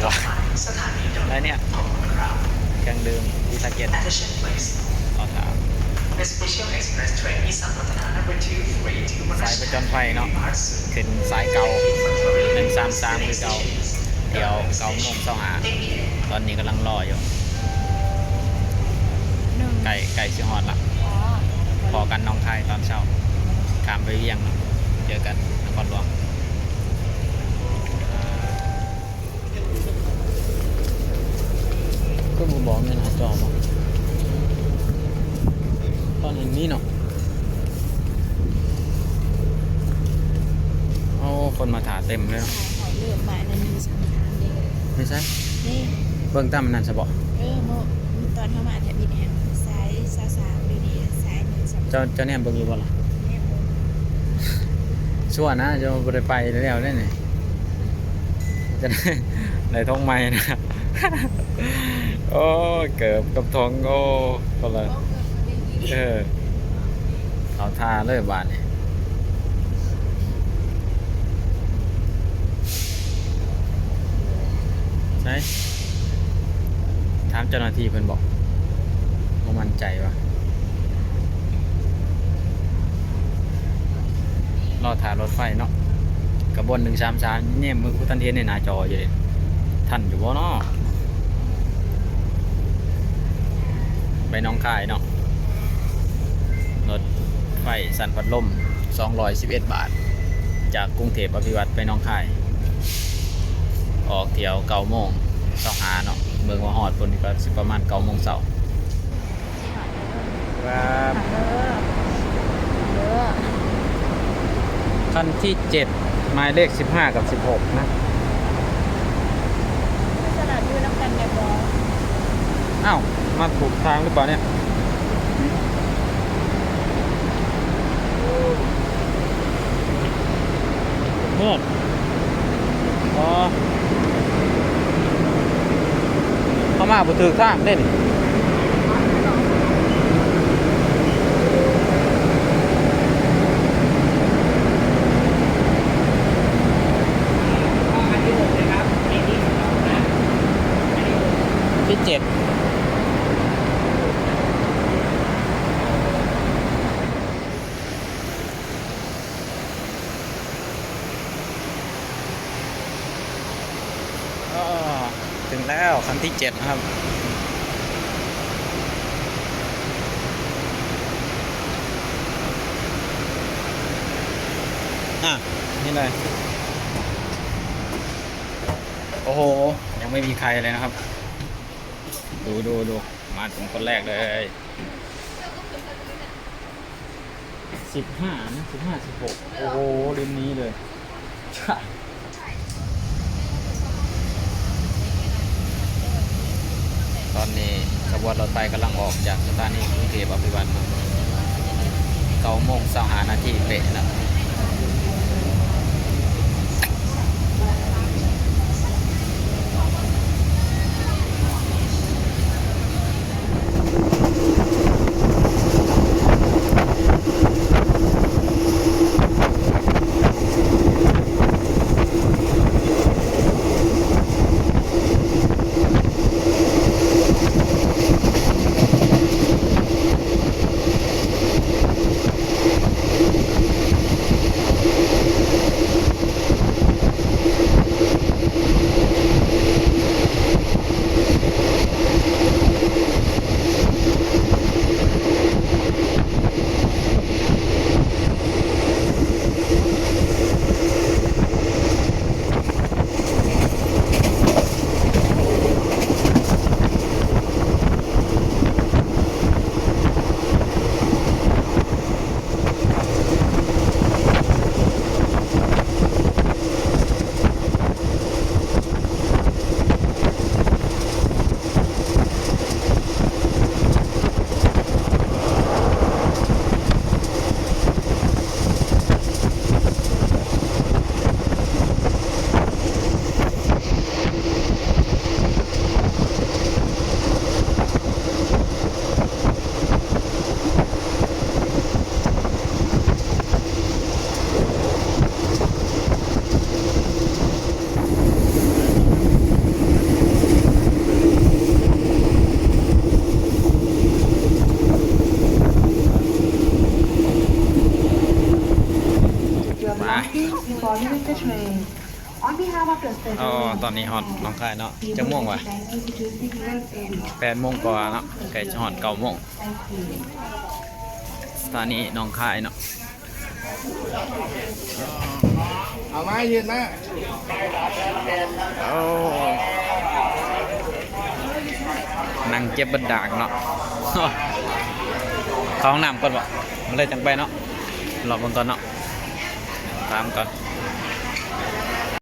ແລ້ວເນຍ ເຄື່ອງດື່ມ Vitagen ຂໍຖາມ. ສາຍຜະຈົນໄພເນາະ ຂຶ້ນສາຍເກົ່າ ໜຶ່ງສາມສາມ ຄືເກົ່າ ດຽວເກົ້າໂມງຊາວຫ້າ ຕອນນີ້ກຳລັງລໍຢູ່ ໃກ້ ໃກ້ຊິຮອດລະ ພໍ້ກັນໜອງຄາຍຕອນເຊົ້າ ຂ້າມໄປວຽງເນາະ ເຈີກັນນະຄອນຫຼວງ. ຄືບໍ່ບອກໃນໜ້າຈໍບໍ? ຕອນເຫັນມີເນາະ. ໂອ້ ຄົນມາຖ້າເຕັມເລີຍເນາະ. ສາຍເຂົາເລີ່ມມາໃນໜຶ່ງສອງສາມເດ້. ຢູ່ໃສ? ນີ້ ເບິ່ງຕາມອັນນັ້ນຊະບໍ? ເອີ ມື້ ຕອນເຮົາມາທຳອິດຫັ້ນ ສາຍຊາວສາມ ດຽວນີ້ສາຍໜຶ່ງສອງ. ເຈົ້າ ເຈົ້າແນມເບິ່ງຢູ່ບໍ່ລະ? ແນມເບິ່ງ. ຊົ່ວນະ ເຈົ້າບໍ່ໄດ້ໄປແລ້ວເດ້ນີ້. ຈະໄດ້ ໄດ້ຖົງໃໝ່ນະ. ໂອ້ຍ ເກີບກັບຖົງ ໂອ້ ຄົນລະ ເອີ ເຂົ້າທ່າເລີຍບາດນີ້. ໃສ ຖາມເຈົ້າໜ້າທີ່ເພິ່ນບໍ? ບໍ່ໝັ້ນໃຈວ່າ ລໍຖ້າລົດໄຟເນາະ ຂະບວນໜຶ່ງສາມສາມ ແນມເບິ່ງບໍ່ທັນເຫັນໃນໜ້າຈໍຢູ່ເດ ທັນຢູ່ບໍ່ເນາະ? ໄປໜອງຄາຍເນາະ ລົດໄຟສັນພັດລົມ ສອງຮ້ອຍສິບເອັດບາດ ຈາກກຸງເທບອະພິວັດໄປໜອງຄາຍ ອອກຖ້ຽວເກົ້າໂມງຊາວຫ້າເນາະ ເບິ່ງວ່າຮອດພຸ້ນກໍຊິປະມານເກົ້າໂມງເຊົ້າ. ຄັນທີເຈັດ ໝາຍເລກສິບຫ້າກັບສິບຫົກນະ. ສະຫຼາດຢູ່ນຳກັນແມ່ນບໍ່? ອ້າວ ມາຖືກທາງຫຼືເປົ່າເນຍ? ເມືອ ອໍ ເຮົາມາບໍ່ຖືກທາງເດ້ນີ້. ທີເຈັດ ເອີ ເຖິງແລ້ວ ຄັນທີເຈັດນະຄັບ. ອ່ະ ນີ້ເລີຍ. ໂອ້ໂຫ ຍັງໄມ່ມີໃຄເລີຍນະຄັບ. ດູ ດູ ດູ ມາເຖິງຄົນແລກເລີຍ. ສິບຫ້ານະ ສິບຫ້າ ສິບຫົກ ໂອ້ໂຫ ລິ້ນນີ້ເລີຍ. ຕອນນີ້ຂະບວນລົດໄຟກຳລັງອອກຈາກສະຖານີກຸງເທບອະພິວັດ ເກົ້າໂມງຊາວຫ້ານາທີເປະແລ້ວ. Please be boarding with the train. On behalf of the ອໍ Federal ຕອນນີ້ຮອດໜອງຄາຍເນາະ. ຈັກໂມງວະ? Thank you for choosing Union Air. ແປດໂມງກວ່າເນາະ ໃກ້ຈະຮອດເກົ້າໂມງ. Thank you. ສະຖານີໜອງຄາຍເນາະ. ເອົາມາເຮັດມາ. ໂອ້ ນັ່ງເຈັບບັດດາກເນາະ. ເຂົ້າຫ້ອງນ້ຳກ່ອນບໍ? ມາເລີຍຈັ່ງໄປເນາະ. ລອເບິ່ງກ່ອນເນາະ. ຖາມກ່ອນ.